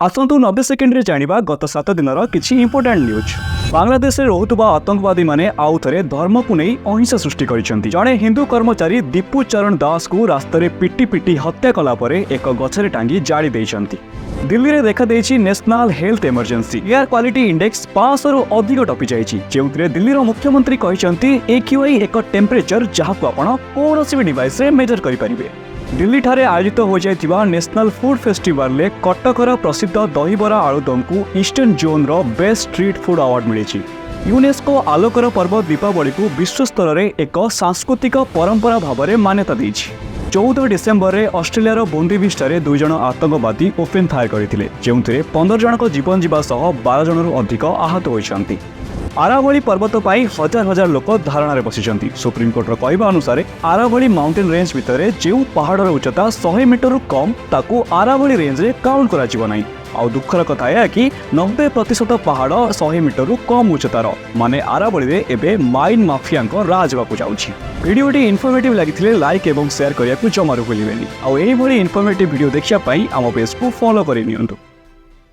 ଆସନ୍ତୁ 90 ସେକେଣ୍ଡରେ ଜାଣିବା ଗତ 7 ଦିନର କିଛି ଇମ୍ପୋର୍ଟାଣ୍ଟ ନ୍ୟୁଜ୍। ବାଂଲାଦେଶରେ ରହୁଥିବା ଆତଙ୍କବାଦୀମାନେ ଆଉ ଥରେ ଧର୍ମକୁ ନେଇ ଅହିଂସା ସୃଷ୍ଟି କରିଛନ୍ତି। ଜଣେ ହିନ୍ଦୁ କର୍ମଚାରୀ ଦୀପୁ ଚରଣ ଦାସଙ୍କୁ ରାସ୍ତାରେ ପିଟି ପିଟି ହତ୍ୟା କଲା ପରେ ଏକ ଗଛରେ ଟାଙ୍ଗି ଜାଳି ଦେଇଛନ୍ତି। ଦିଲ୍ଲୀରେ ଦେଖାଦେଇଛି national health emergency. Air quality index 500ରୁ ଅଧିକ ଟପିଯାଇଛି, ଯେଉଁଥିରେ ଦିଲ୍ଲୀର ମୁଖ୍ୟମନ୍ତ୍ରୀ କହିଛନ୍ତି, ଏକ୍ୟୁଆଇ ଏକ ଟେମ୍ପରେଚର, ଯାହାକୁ ଆପଣ କୌଣସି ବି ଡିଭାଇସରେ ମେଜର କରିପାରିବେ। ଦିଲ୍ଲୀଠାରେ ଆୟୋଜିତ ହୋଇଯାଇଥିବା ନ୍ୟାସନାଲ ଫୁଡ୍ ଫେଷ୍ଟିଭାଲରେ କଟକର ପ୍ରସିଦ୍ଧ ଦହିବରା ଆଳୁଦମକୁ ଇଷ୍ଟର୍ଣ୍ଣ ଜୋନ୍ର ବେଷ୍ଟ ଷ୍ଟ୍ରିଟ୍ ଫୁଡ୍ ଆୱାର୍ଡ ମିଳିଛି। ୟୁନେସ୍କୋ ଆଲୋକର ପର୍ବ ଦୀପାବଳିକୁ ବିଶ୍ୱସ୍ତରରେ ଏକ ସାଂସ୍କୃତିକ ପରମ୍ପରା ଭାବରେ ମାନ୍ୟତା ଦେଇଛି। 14 ଡିସେମ୍ବରରେ ଅଷ୍ଟ୍ରେଲିଆର ବୋନ୍ଦି ବିଚ୍ଠାରେ ଦୁଇ ଜଣ ଆତଙ୍କବାଦୀ ଓପେନ୍ ଫାୟାର କରିଥିଲେ, ଯେଉଁଥିରେ 15 ଜଣଙ୍କ ଜୀବନ ଯିବା ସହ 12 ଜଣରୁ ଅଧିକ ଆହତ ହୋଇଛନ୍ତି। ଆରାବଳି ପର୍ବତ ପାଇଁ ହଜାର ହଜାର ଲୋକ ଧାରଣାରେ ବସିଛନ୍ତି। ସୁପ୍ରିମକୋର୍ଟର କହିବା ଅନୁସାରେ, ଆରାବଳି ମାଉଣ୍ଟେନ୍ ରେଞ୍ଜ ଭିତରେ ଯେଉଁ ପାହାଡ଼ର ଉଚ୍ଚତା 100 ମିଟରରୁ କମ୍, ତାକୁ ଆରାବଳି ରେଞ୍ଜରେ କାଉଣ୍ଟ କରାଯିବ ନାହିଁ। ଆଉ ଦୁଃଖର କଥା ଏହା କି 90% ପାହାଡ଼ 100 ମିଟରରୁ କମ୍ ଉଚ୍ଚତାର। ମାନେ ଆରାବଳିରେ ଏବେ ମାଇନ୍ ମାଫିଆଙ୍କ ରାଜ ହେବାକୁ ଯାଉଛି। ଭିଡ଼ିଓଟି ଇନଫର୍ମେଟିଭ୍ ଲାଗିଥିଲେ ଲାଇକ୍ ଏବଂ ସେୟାର କରିବାକୁ ଜମାରୁ ଭୁଲିବେନି। ଆଉ ଏଇଭଳି ଇନଫର୍ମେଟିଭ୍ ଭିଡ଼ିଓ ଦେଖିବା ପାଇଁ ଆମ ପେଜକୁ ଫଲୋ କରି ନିଅନ୍ତୁ।